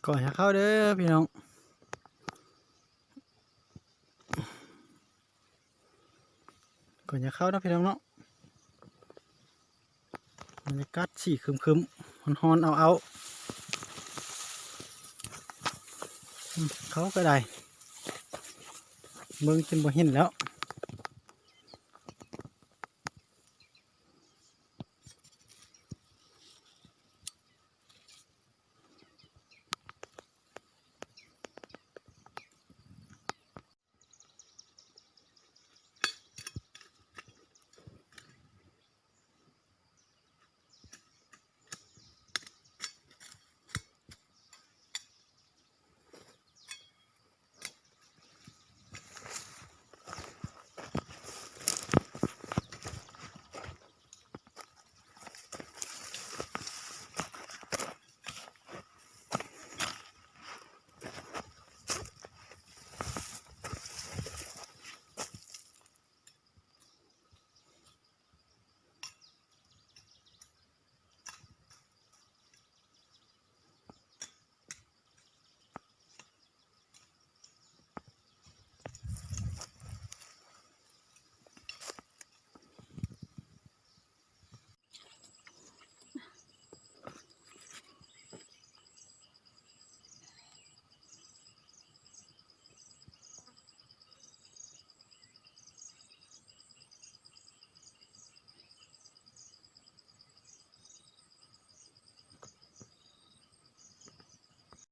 ກ່ອຍຫາເຂົ້າເດີພີ່ນ້ອງ ກ່ອຍຫາເຂົ້າເນາະພີ່ນ້ອງເນາະ. ບັນຍາກາດສີຄຶມໆ ຮ້ອນໆ ເອົາໆ ອືມ ເຂົ້າກໍໄດ້ ເບິ່ງຈົນບໍ່ເຫັນແລ້ວ.